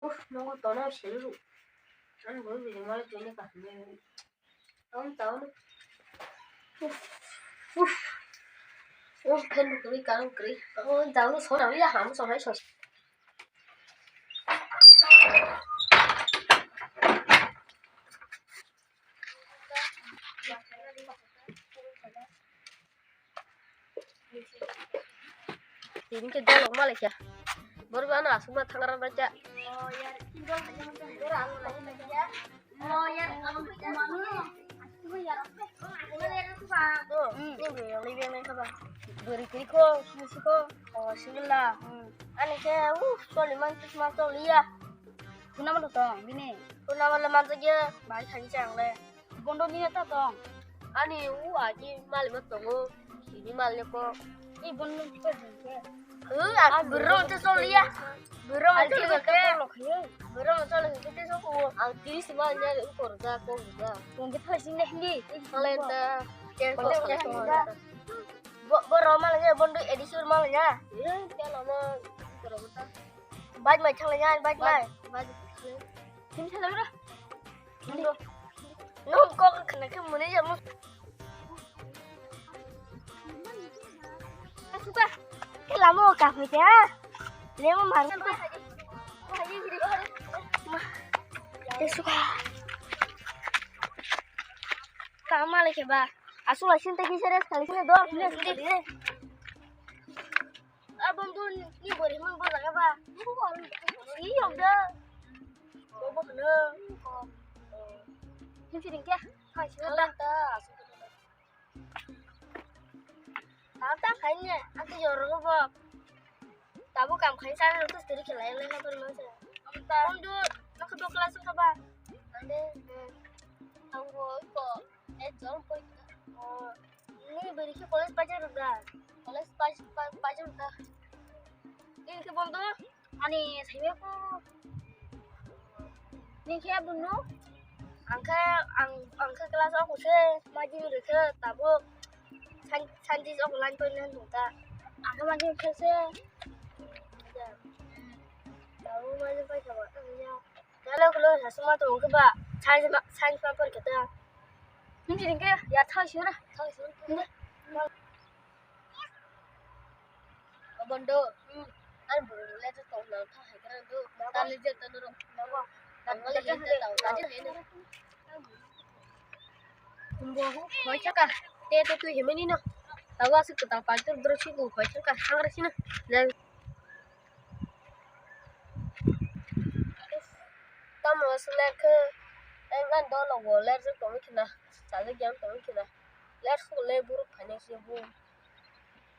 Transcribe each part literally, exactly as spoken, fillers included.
Uf, nungo tono selu. Ang boi bini mole tini kaham. Ang tahu. Uf, uf. Uf, pen kri kang kri. Oh, tahu so na ya ham so hai so. Tini ke dolok ma lekha. Borok ano aswk ma thangra na kya. Oh, yar, kin dol kha jang jang dol ano lai kya. Oh, yar, ano kya manu. Aswk ma yar. Oh, ni beri yang lebih yang lain kaba. Beri kiri ko, musi ko. Oh, sibila. Ani ke, uh, choli man, tus ma choli ya. Kuna ma tong, bini. Kuna ma le man to ge, bai kha jang le. Bondo ni ta tong. Ani u aji mal ma tongo. Ini mal ne ko. I bondo ni ko din ke. Hu, aku berong te soliya. Berong te soliya ke. Berong te soliya ke so ko. Ang tiri si mal ne u kor ga ko ga. Bondo te sing ne hindi. Kalen ta. Ken ko ke so. Bo, bo ro mal ne bondo edisur mal ne. Ye, ke lo ma. Ko ro ta. Baj mai thang lai ya, baj mai. Baj. Tim thang lai ra. Nung kok khna khe muni jamu. Suka. Ke lamo ka phe ya. Lemo mar. Te suka. Ka ma le ke ba. Asu asin te ki sere kali sere do. Abang tu ni bori mang bor jaga ba. Ni yom da. Bobo khna. Ni siring kya? Khai sila ta. Ta ta khai ne. Ati jor go ba. Tabu kam khai sa na tu siri khelai le na bor mang sa. Am ta. Ondu nak do class ka ba. Ande. Ang go ko. Eh, jom koi. Oh, ni beri ki college pajar da. College paj-, pa-, pajar da. Ni ki bondo? Ani saibe ko. Ni ke bunu? Angke, ang, angke class aku se, majin reke, tabuk. San-, sanji aku lan koi nan ta. Angke majin reke se. Ya. Tabuk majin pajar da. Ya. Hello, hello, sasuma to ungke ba. Science ma, science ma por kita. Hindi, hindi, ya, thang sih na. Thang sih. Hindi. Abondo. Hmm. An buru le to tong na thang hai kran do. Tali je to ro. Tali je to. Tali je to. Bo ho, hoi chaka. Te to tu hemeni no. Tawa su ta pa tur dro si ko hoi chaka. Hangra sina. Tamo se ler khe, ang ani dolo bo ler jak tongwi khna, chajak ya wng tongwi khna, ler suk le borok phaina se bo,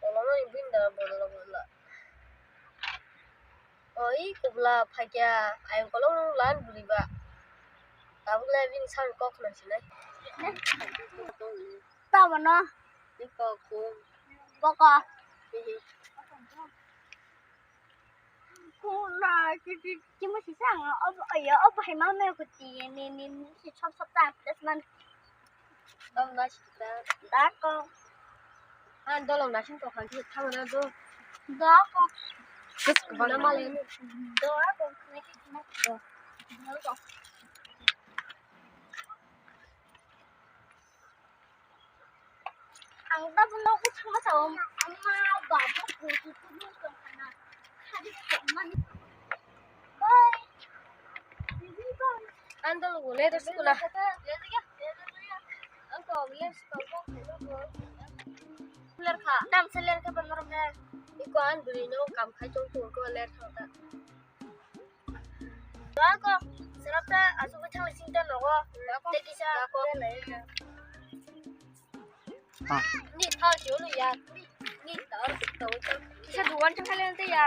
tolomani buini da bodola bodola. O i kubla phaikya, ayang kolok nung lan bwrwi ba, tabuk le bini sakni kok khna sinai. Tamo no. Boko. Kuna, ki, ki, ki mo si sang, obo, oyo, obo hai ma me ko ti, ni, ni, ni, si chop chop ta, plus man. Dom na si ta. Da ko. An dolong na sin to khan si thang na do. Da ko. Kus ko bana ma le. Do ko, ne ki na do. Do ko. Ang tabuk nogo thangma sao, ama, baba, buji, tubun tongkhana. Hari tongmani. Bye. Bye. Ang dolo gole to sukuna. Ang to gole sukuna. Lerkha. Tam se lerkha panorok. Iko ang dui no kam khai tong tong ko lerkha ta. Ako, serap ta, asuk bwthang sing ta nogo. Tei kisa. Ni thal si ulu ya. Ni ta, ta, ta. Kisa dukan chang kali ante ya.